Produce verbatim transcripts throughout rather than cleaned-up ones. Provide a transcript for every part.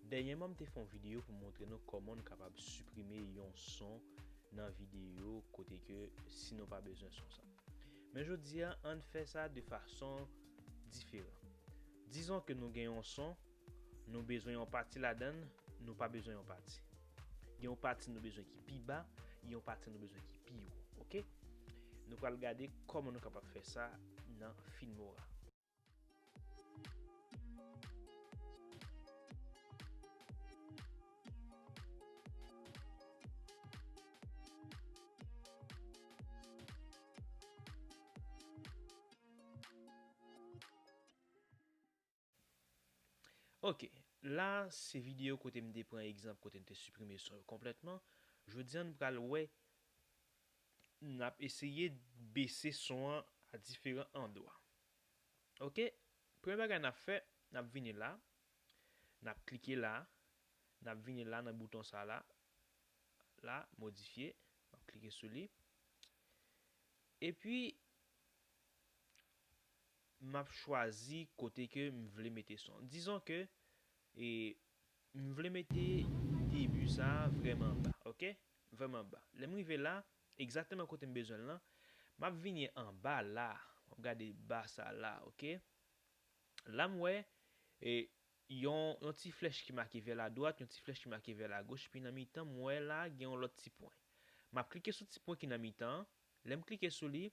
Dènyèman, m te fè yon videyo pou montre nou kòman nou kapab siprime yon son nan videyo kote ke si nou pa bezwen son sa. Men jodi a, ann fè sa de fason diferan. Dizon ke nou gen yon son, nou bezwen yon pati ladan l, nou pa bezwen yon pati. Gen yon pati nou bezwen ki pi ba, gen yon pati nou bezwen ki pi wo, oke? Nou pral gade kòman nou kapab fè sa nan Filmora. Ok, la se videyo kote m te pran egzanp kote m te siprime son yo konplètman. Jodi a nou pral wè n ap eseye bese son an a diferan andwa. Ok, premye bagay n ap fè, n ap vini la, n ap klike la, n ap vini la nan bouton sa la, la, modifye, m ap klike sou li. Epi, m ap chwazi kote ke m vle mete son. Dizon ke e, m vle mete debi sa a vrèman ba, ok? Vrèman ba. Lè m rive la, egzakteman kote m bezwen l lan, m ap vini anba la, m ap gade ba sa la, ok? La m wè e, yon, yon ti flèch ki make vè ladwat, yon ti flèch ki make vè lagoch, epi nan mitan m wè la gen yon lòt ti pwen. M ap klike sou ti pwen ki nan mitan an. Lè m klike sou li,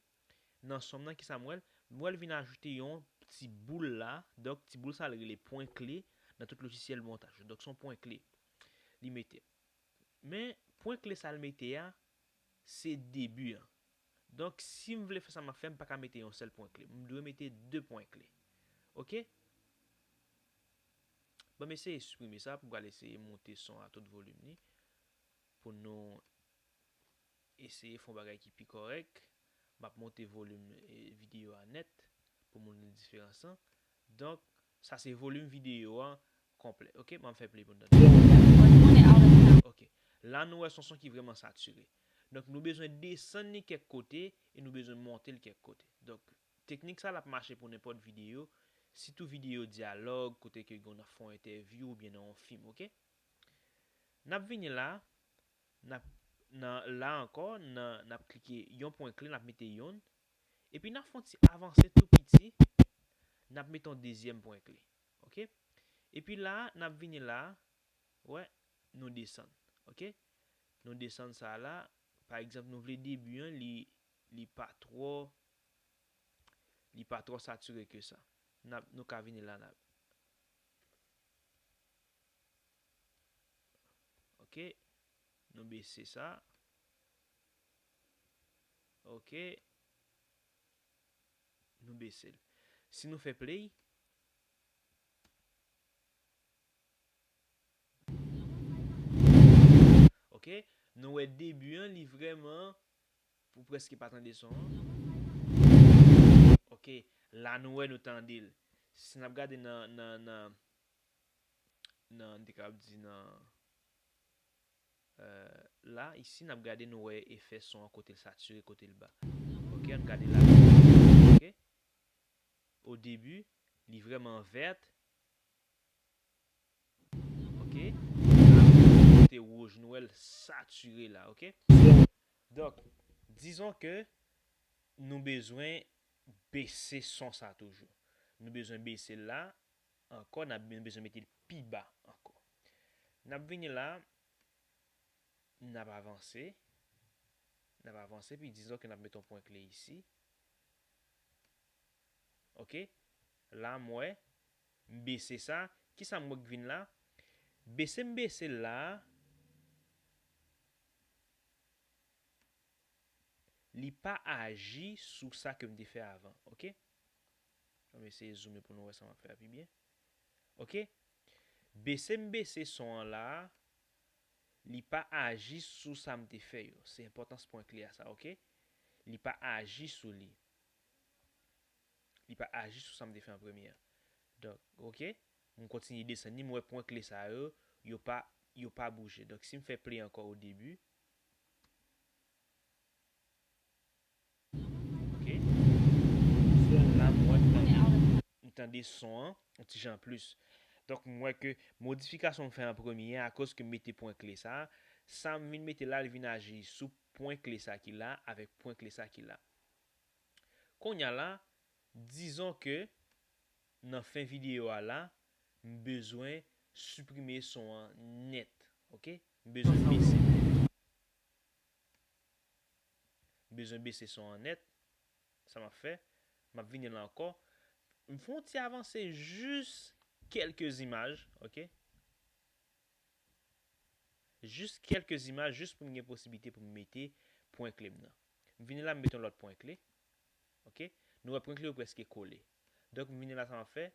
nan son m nan, kisa m wè l? M wè l vin ajoute yon ti boul la. Donk, ti boul sa a l rele pwen kle nan tout lojisyèl montaj yo. Donk, se yon pwen kle li mete. Men, pwen kle sa l mete a, se debi an. Donk, si m vle fè sa m ap fè, m pa ka mete yon sèl pwen kle. M dwe mete de pwen kle. Ok? Bon, m eseye siprime sa, pou m pral eseye monte son a tout volim li. Pou nou eseye fè yon bagay ki pi kòrèk. M ap monte volim e, videyo a nèt pou moun li diferans lan. Donk, sa se volim videyo a konplè. Ok, m ap fè play pou nou tande. Ok, la nou wè se yon son ki vrèman satire. Donk, nou bezwen desann li kèk kote e nou bezwen monte l kèk kote. Donk, teknik sa la ap mache pou nenpòt videyo, sitou videyo dyalòg, kote ke gen yon ap fè yon entèvyou oubyen nan yon fim, ok? N ap vini la, n ap, nan, la ankò, nan, n ap klike yon pwen kle, n ap mete yonn. Epi n ap fè yon ti avanse tou piti, n ap mete yon dezyèm pwen kle. Ok? Epi la, n ap vini la, wè, nou desann. Ok? Nou desann sa la, pa egzanp, nou vle debi an, li, li pa twò, li pa twò satire ke sa. N ap, nou ka vini la, n ap Ok. Nou bese sa. Ok. Nou bese l. Si nou fè play. Ok. Nou wè debi an, li vrèman, ou prèske pa tande son an. Ok. La nou wè nou tande l. Si n ap gade nan, nan, nan, nan, m te kapab di nan, euh, la, isi, n ap gade, nou wè efè son an, kote l satire, kote l ba. Ok, ann gade la. Ok. O debi, li vrèman vèt. Ok. Kote wouj, nou wè l satire la, ok. Donk, dizon ke nou bezwen bese son sa toujou. Nou bezwen bese l la ankò, n ap, nou bezwen mete l pi ba ankò. N ap vini la, n ap avanse. N ap avanse, pi dizon ke n ap mete yon pwen kle isi. Ok? La, m wè, m bese sa. Kisa m wè k vin la? Bese m bese l la, li pa aji sou sa ke m te fè avan, ok? Ann eseye zoume pou nou wè sa m ap fè a pi byen. Ok? Bese m bese son an la, li pa aji sou sa m te fè yo. Se enpòtans pwen kle a sa, ok? Li pa aji sou li. Li pa aji sou sa m te fè an premye an. Donk, ok? M kontinye desann li, m wè pwen kle sa yo, yo pa, yo pa bouje. Donk, si m fè play ankò o debi, ok? La, m wè m tande, m tande son an, yon ti jan plis. Donk, m wè ke modifikasyon m fè an premye a, akoz ke m mete pwen kle sa, sa m vin mete la, li vin aji sou pwen kle sa ki la avèk pwen kle sa ki la. Kounye a la, dizon ke nan fen videyo a la, m bezwen siprime son an nèt, oke? M bezwen bese. M bezwen bese son an nèt. Sa m ap fè, m ap vini la ankò. M fè yon ti avanse jis kèlke imaj, oke? Jis kèlke imaj, jis pou m gen posiblite pou m mete pwen kle m nan. M vini la, m mete yon lòt pwen kle. Oke? Nou wè pwen kle yo prèske kole. Donk, m vini la, sa m ap fè,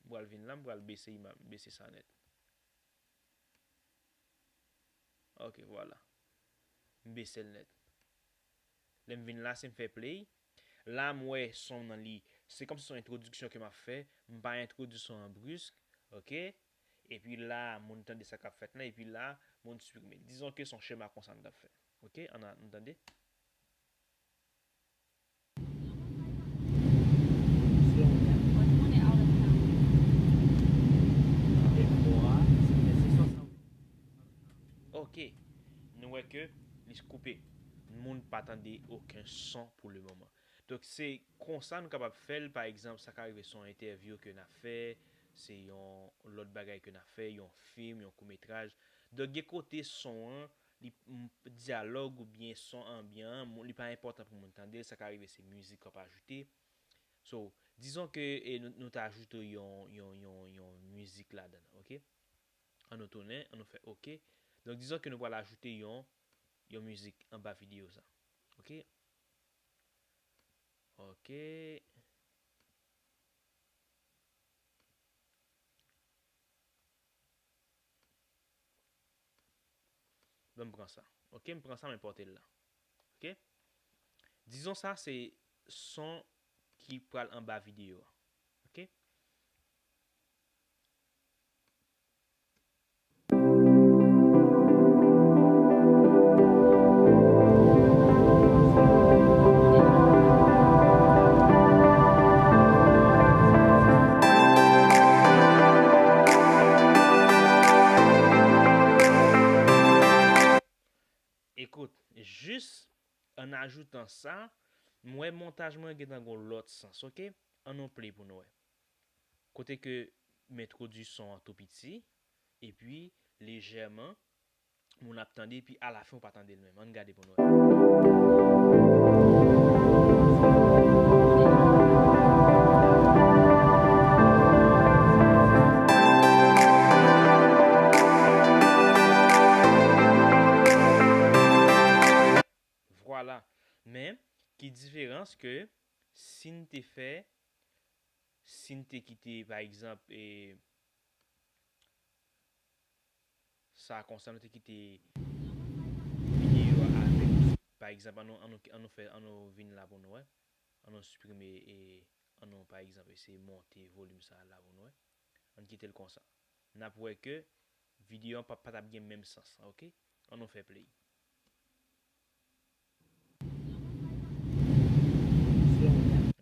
m pral vin la, m pral bese ima-, bese sa nèt. Oke, vwala. M bese l nèt. Lè m vin la, si m fè play, la, m wè son nan li. Se kòmsi se yon entwodiksyon ke m ap fè. M pa entwodui son an brisk. Oke? Epi la, moun tande sa k ap fèt la. Epi la, moun siprime. Dizon ke se yon chema konsa n t ap fè. Oke? Ann, ann tande. Oke, nou wè ke li koupe. Moun pa tande okenn son pou le moman. Donk, se konsa nou kapab fè l, pa egzanp, sa ka rive se yon entèvyou ke n ap fè, se yon lòt bagay ke n ap fè, yon fim, yon koumetraj. Donk, gen kote son an, li, m, dyalòg oubyen son anbyan an, moun, li pa enpòtan pou moun tande l, sa ka rive se mizik w ap ajoute. So, dizon ke, e, nou, nou ta ajoute yon, yon, yon, yon mizik ladan l, oke? An nou tounen, an nou fè oke. Donk, dizon ke nou pral ajoute yon, yon mizik anba videyo sa. Oke? Oke. Bon, m pran sa. Oke, m pran sa, m enpòte l la. Oke? Dizon sa se son ki pral anba videyo a. Oke? Ekout, jis an ajoutan sa, m wè montaj mwen gentan gon lòt sans, oke? An nou play pou nou wè. Kote ke m entwodui son an tou piti, epi lejèman, moun ap tande, epi alafen ou pa tande l menm. Ann gade pou nou wè. Vwala. Men, ki diferans ke si n te fè, si n te kite, pa egzanp, e, sa konsa, nou te kite videyo a avèk tou. Pa egzanp, an nou, an nou, an nou fè, an nou vin la pou nou wè. An nou siprime, e, an nou, pa egzanp, eseye monte volim sa a la pou nou wè. An kite l konsa. N ap wè ke videyo an pa, pa t ap gen menm sans lan, oke? An nou fè play.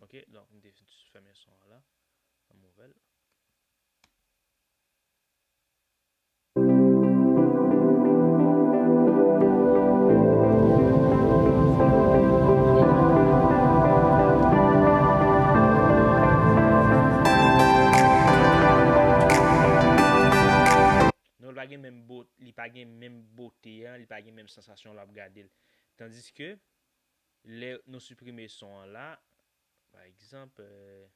Oke, donk, m te fèmen son an la. An m ouvè l. Non, li pa gen menm bo-, li pa gen menm bote an, li pa gen menm sansasyon lè w ap gade l. Tandiske, lè nou siprime son an la, pa egzanp, eh,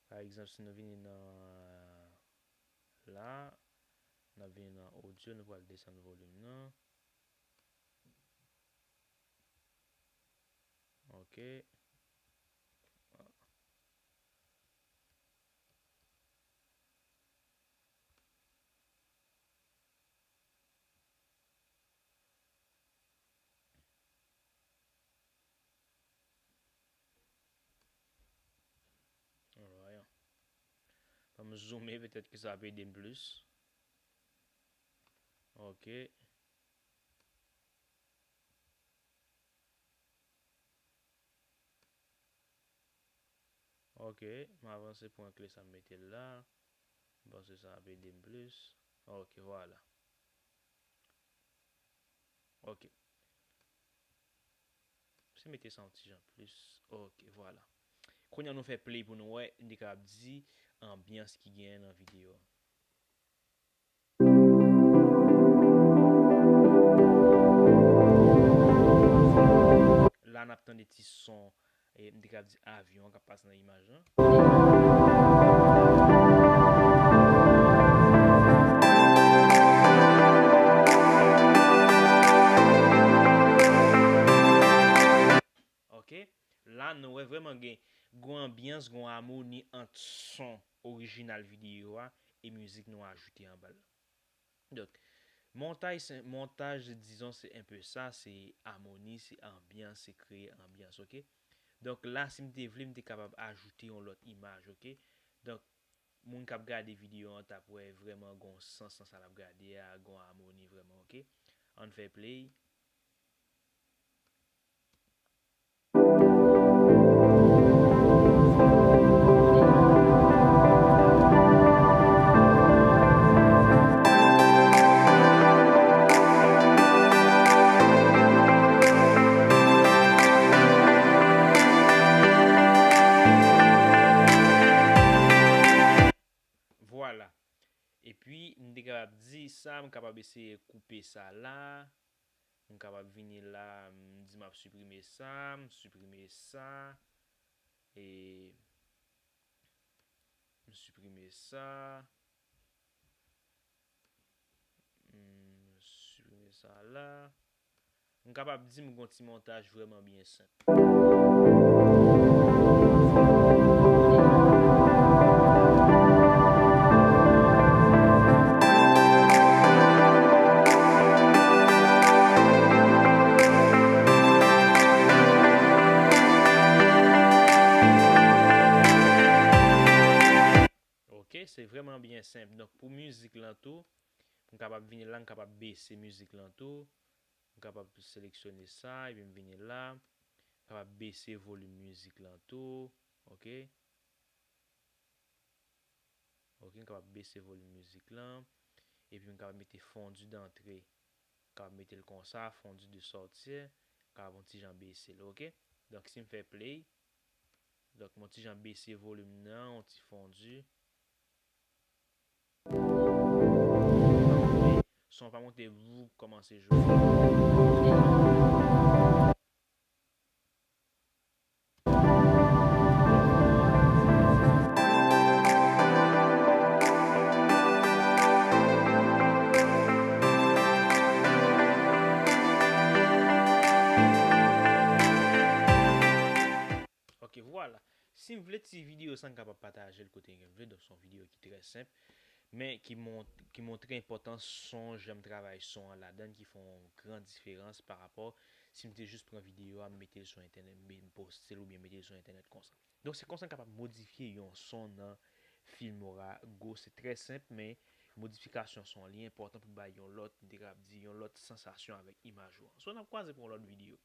pa egzanp, si nou vini nan la, n ap vini nan odyo, nou pral desann volim nan. Ok. Alright. Ban m zoome, petèt ke sa ap ede m plis. Ok. Ok, m avanse pran kle sa m mete l la. M panse sa ap ede m plis. Ok, vwala. Ok. Se mete sa yon ti jan plis. Ok, vwala. Kounye a nou fè play pou nou wè, n te kapab di anbyans ki genyen nan videyo a. La n ap tande ti son, e, m te ka di avyon an k ap pase nan imaj lan. Ok, la nou wè vrèman gen gon anbyans, gon amoni ant son orijinal videyo a e mizik nou ajoute anba l. Donk, montaj, se, montaj, dizon, se enpe sa, se amoni, se anbyans, se kreye anbyans, ok? Donk, la, si m te vle, m te kapab ajoute yon lòt imaj, ok? Donk, moun k ap gade videyo an t ap wè vrèman gon sans nan sa l ap gade a, gon amoni vrèman, ok? Ann fè play. Vwala. Epi, m te kapab di sa, m kapab eseye koupe sa la. M kapab vini la, m di m ap siprime sa, m siprime sa. E m siprime sa. M siprime sa la. M kapab di m gon ti montaj vrèman byen senp. Ok, se vrèman byen senp. Donk, pou mizik lan tou, m kapab vini la, m kapab bese mizik lan tou. M kapab seleksyone sa, epi m vini la. M kapab bese volim mizik lan tou. Ok. Ok, m kapab bese volim mizik lan. Epi m kapab mete fondu d'antre. M kapab mete l konsa, fondu de sortie. M kapab yon ti jan bese l, ok? Donk, si m fè play, donk, m yon ti jan bese volim nan, yon ti fondu. Son pa monte, vou kòmanse jwe. Ok, vwala. Si m vle ti videyo sa, m kapab pataje l kote ke m vle. Donk, se yon videyo ki trè senp, men ki mont-, ki montre enpòtans son, jan m travay son an ladan l, ki fè yon gran diferans pa rapò si m te jis pran videyo a, m mete l sou entènèt, m poste l oubyen mete l sou entènèt konsa. Donk, se konsa m kapab modifye yon son nan Filmora Go. Se trè senp, men modifikasyon son an, li enpòtan pou bay yon lòt, m te kapab di, yon lòt sansasyon avèk imaj ou an. So, n ap kwaze pou yon lòt videyo.